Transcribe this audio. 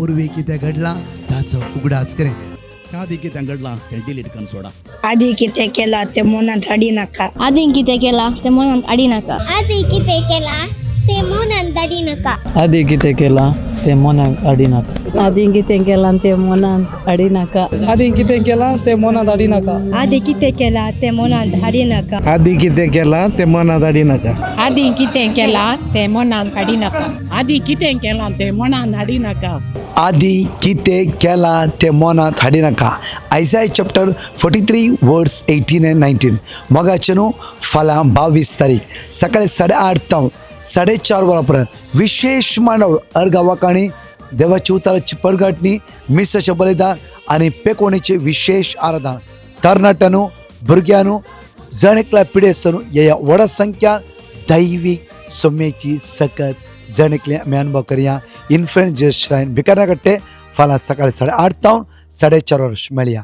पूर्वी कितें घडलां ताचो उगडास करें. आदी कितें घडलां तें डिलीट करून सोडा. आदी कितें केलां तें मनांत हाडिनाका. आदी कितें केलां तें मनांत हाडिनाका. आदी कितें केलां तें मनांत हाडिनाका. आदी कितें केलां तें मनाक हाडिनाका. आदी कितें केलां तें मनांत हाडिनाका. आदी कितें केलां तें मनांत हाडिनाका. आदी कितें केलां तें मनांत हाडिनाका. आदी कितें केलां तें मनांत हाडिनाका. आदी कितें केलां तें मनांत हाडिनाका. आदी कितें केलां तें मनांत हाडिनाका. आदी कितें केलां तें मनांत हाडिनाका. Isaiah chapter 43 verse 18 and 19. मोगाचे न्हू, फाल्यां 22 तारीख सकाळी 8:30 तावन 4:30 वरां पर्यंत विशेश मांडावळ अर्गा वाकाणी, देवाची उताराची परगटणी, मिसाचें बलिदान आनी पेकोणेचें विशेश आराधन. तरणाट्यांनो, भुरग्यांनो, जण एकल्या पिडेस्तांनो, ह्या व्हडा संख्यान दैवीक सौम्याची सकत जण एकले आमी अनुभव करया. इन्फंट जेजस श्रायन भिकाऱ्या कट्टे, फाल्यां सकाळी 8:30 तावन 4:30 वरां मेळया.